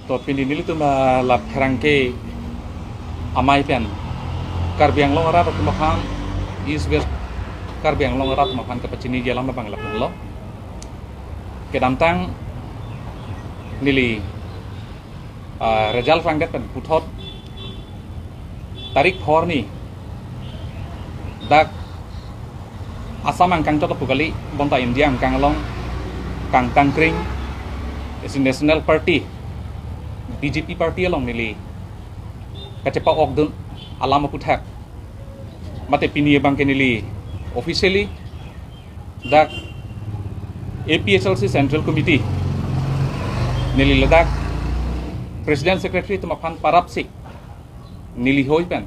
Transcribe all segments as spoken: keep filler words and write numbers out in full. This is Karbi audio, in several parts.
To pini nelitum, ah, la pherangke amei pen Karbi Anglong arat atum aphan, East West Karbi Anglong arat atum aphan kapachiniji alam abang lapen lo. Kedamtang neli, ah, result rangdet pen puthot tarik pho arni dak Assam angkang chot apu kali, bonta India angkang along kangtangkring isi National Party, B J P party along neli kachepa-okdun alam aputhak. Mate pini abangke neli officially dak A P H L C Central Committee, neli ladak President Secretary atum aphan parapsi neli hoi pen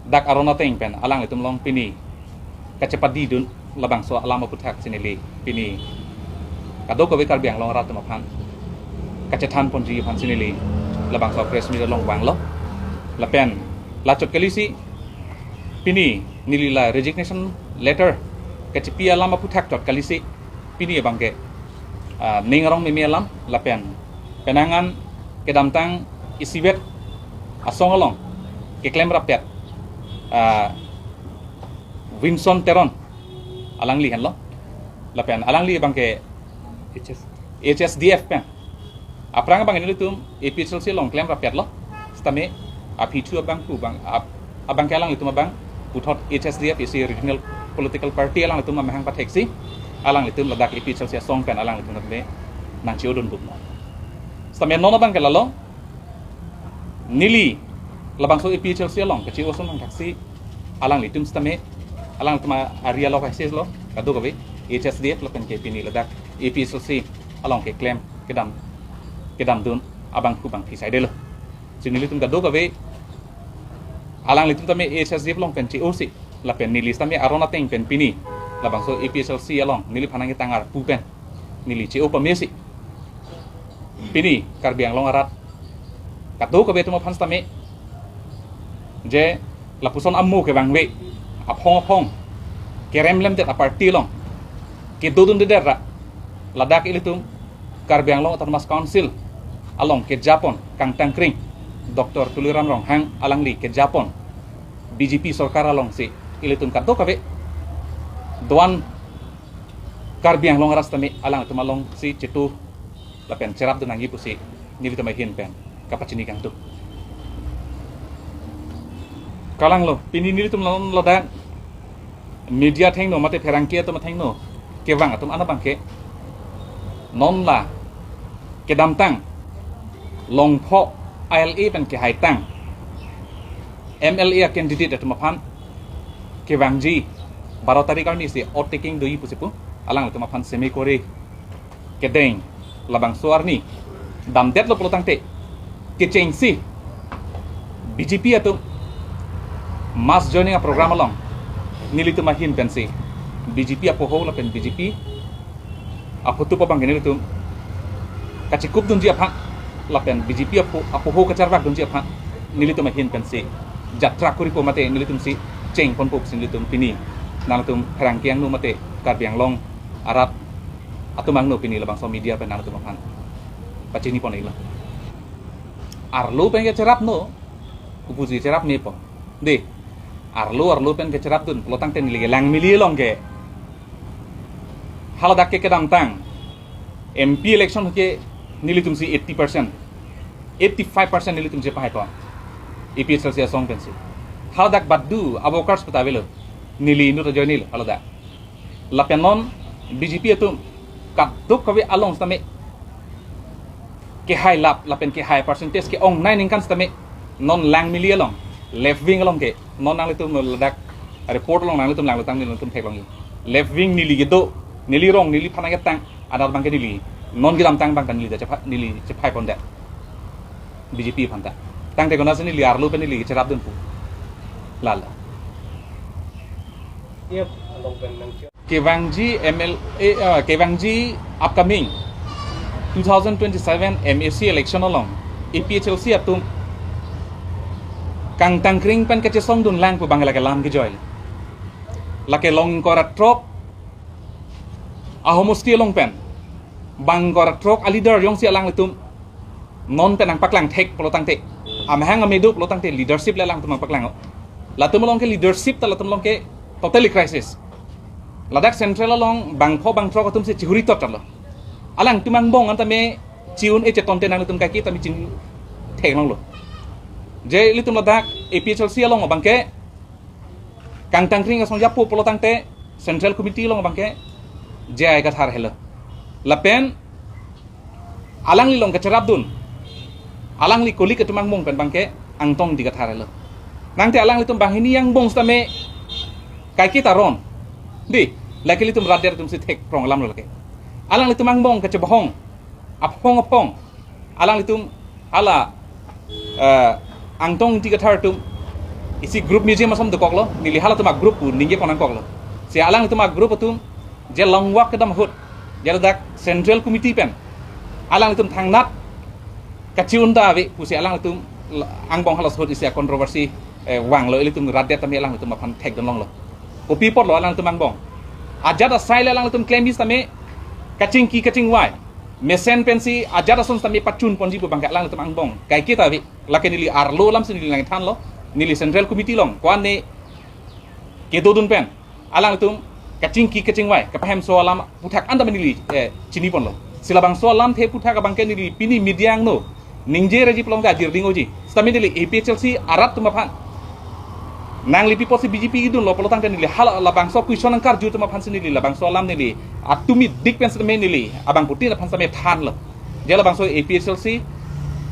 dak aron ateng pen alanglitum along pini kachepadidun labangso alam aputhak si neli pini kadokave Karbi Anglong arat atum aphan kachethan ponji aphan si neli labangso press meet along vanglo. Lapen la chot kalisi pini neli la resignation letter kachepi alam aputhak chot kalisi pini abangke, ah, ning arong meme alam lapen penang an kedamtang isivet asong along keklem rapet, ah, Vinson Teron alangli henlo. Lapen alangli abangke H S D F pen aphrang abang nelitum A P H L C along klem rapetlo. Sitame aphi thu abang pu abang ap-, abangke alanglitum abang puthot H S D F isi regional political party alanglitum amahang patheksi alanglitum ladak A P H L C asong pen alanglitum nangme nangche-odun buk mo. Sitame non abangke lalo neli labangso A P H L C along kache-o ason thangthaksi alanglitum sitame alanglitum a-, ari alok ases lo kadokave H S D F lapen ke pini ladak A P H L C along keklem kedam kedamdun abang pu abang phi saidelo. Si nelitum kadokave alanglitum tame H S D F along pen che-osi lapen neli sitame aron ateng pen pini labangso A P H L C along neliphan nangketang arpu pen neli che-o pamesi pini Karbi Anglong arat kadokave atum aphan sitame je lapuson amo kevangve aphong aphong kerem lemdet aparty along kedodundedet ra ladak ilitum Karbi Anglong Autonomous Council along kejapon kangtangkring Doctor Tuliram Ronghang alangli kejapon B J P sorkar alongsi ilitum kadokave do-an Karbi Anglong arat sitame alangtum alongsi chetu lapen cherapdun nangji pusi nelitum ahin pen kapachini kangtung. Kalanglo, pini nelitum non ladak media athengno mate pherangke atum athengno kevang atum an abangke non la kedamtang Longpho I L A pen kehaitang M L A candidate atum aphan kevangji baro tarik arni si oath taking doji pusi pu alanglitum aphan seme kore kedeng labangso arni damdetlo pulotangte kechengsi B J P atum mass joining a-program along nelitum ahin pensi B J P apoho lapen B J P aphutup abangke nelitum kachikupdunji aphan lapen B J P apo-, apoho kacharvakdunji aphan nelitum ahin pensi jatra kuripo mate nelitumsi chengponpo pusi nelitum pini nangtum pherangke angno mate Karbi Anglong arat atum angno pini labangso media pen nangtum aphan pachinipon iklo. Arlo pen kecherapno, kopusi cherap mepo. De, arlo arlo pen kecherapdun pulotangte neli ke Langmili along ke haladak ke kedamtang M P election ke nelitumsi eighty percent, eighty-five percent nelitum chepahaikon A P H L C asong pensi. Haladak badu a-workers puta avelo, neli inut ajoinelo haladak. Lapen non B J P atum kadokave along sitame kehai lap lapen kehai percentage ke-ongnei ningkan sitame non Langmili along left wing along ke non nanglitum ladak report along nanglitum langlo tang nelitum theklongji. Left wing neli kedo, neli rong, neliphan nangketang, adar abangke neli non kedamtang abangke neli ta chepha-, neli chephaipondet B J P aphanta. Tangte konatsi neli arlo pen neli cherapdun pu. Lala. Yep, along pen nang kevangji M L A, ah, kevangji upcoming two thousand twenty-seven M A C election along A P H L C atum kangtangkring pen kachesongdun lang pu abang lake lam kejoi. Lake long ingkoi ra throk ahomosti along pen bang ingkoi ra throk a-leader jongsi alanglitum non pen nangpaklang thek pulo tangte, amahang amedo pulo tangte leadership le alangtum nangpaklang. Latum along ke leadership ta latum along ke totally crisis. Ladak central along bangpho bangthrok atum si chihuri tot lo. Alangtum angbong an tame chi-un-e chetonte nanglitum kaike tame chin theklonglo. Je ilitum ladak A P H L C along abangke kangtangkring asong japo pulo tangte Central Committee along abangke J I Kathar helo. Lapen alangli along kacherapdun, alangli kolik atum angbong pen abangke Angtong Ingti Kathar helo. Nangte alanglitum banghini angbong sitame kaike ta ron. Dei, lake ilitum rat det atum si thek prong alam lo lake. Alanglitum angbong kachebohong aphong aphong. Alanglitum hala, eh, Angtong Ingti Kathar atum isi group museum asom dokoklo, neli halatum a-group pu ningje konang koklo. Si alanglitum a-group atum je long walk kedam ahut, je ladak Central Committee pen alanglitum thangnat kachi-un ta ave pusi alanglitum la-, angbong halos ahut isi a-controversy, eh, vanglo, ilitum rat det tame alanglitum aphan thekdun longlo. Kopi apotlo alanglitum angbong? Ajat asai le alanglitum klem bis tame kachingki kachingvai mesen pensi ajat ason sitame pachun ponji pu abangke alanglitum angbong kaike ta ave. Lake neli arlo alam si neli nangthanlo, neli Central Committee along ko-an ne kedodun pen alanglitum kachingki kachingvai, kapahemso alam aphuthak an tame neli, eh, chini ponlo. Si labangso alamthe aphuthak abangke neli pini media angno ningje reji pulo tangte ajir ding-oji. Sitame neli A P H L C arat atum aphan nangli pi apotsi B J P idunlo pulo tangte neli hala labangso question nangkarju atum aphan si neli labangso alam neli atumi dik pen sitame neli abangphutin aphan sitame thanlo. Je labangso A P H L C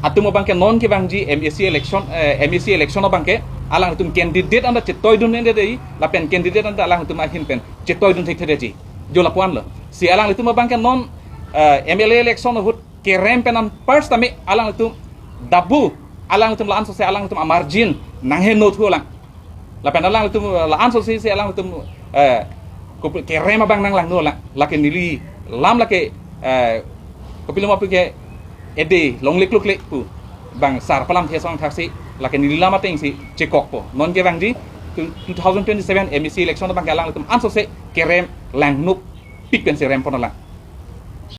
atum abangke non kevangji M A C election, eh, M A C election abangke alanglitum candidate anta chetoidun-e dei, lapen candidate anta alanglitum ahin pen chetoidun thekthedetji. Jo lapu-anlo. Si alanglitum abangke non, eh, M L A election ahut kerem pen an first tame alanglitum dabu, alanglitum la-an sose alanglitum a-margin nangheno thulang. Lapen alanglitum la-an sose si alanglitum, eh, kopi-, kerem abang nanglangno lang. Lake neli lam lake, eh, kopilo ma pu ke ede longle klukle pu bang sar palamthe asong thaksi lake neli lam atengsi chekokpo. Non kevangji two, two thousand twenty-seven M A C election abangke alanglitum an sose kerem langno pik pensi rem pon lang.